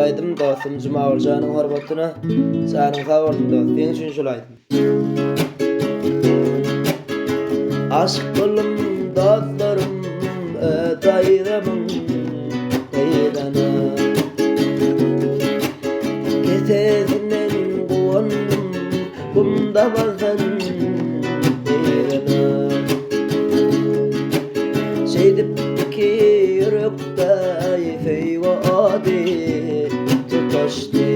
aýdym dostum Jumagul janyň hormatyna. Janyň sag bolsun dost. Seň üçin şul aýdym. Aşyk boldum dostlarym öz daýzamyň gyzyna. Kesesinden guwandym gumda basan yzyna. Şeýdip iki ýürekde söýgi ody tutaşdy.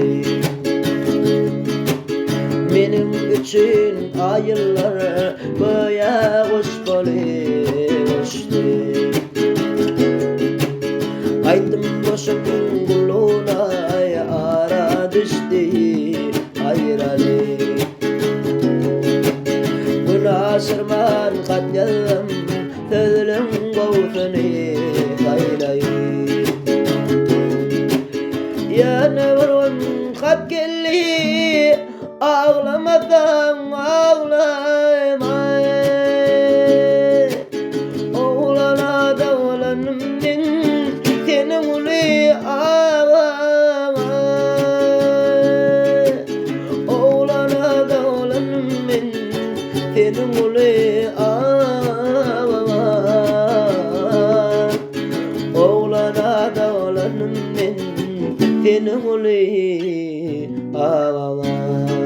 Meniň üçin aýyllar göýä guş bolup uçdy. Gaýtdym goşup gullugyna ara düşdi aýraly. Gün aşyrman hat ýazdym sözleň gowusyny saýlaýyn. Ýene bir gün hat geldi aglamasaň aglaýmaý. Oglana doglanym men seniň uly agaň. Oglana doglanym men seniň uly agaň. Oglana doglanym men seniň uly agaň.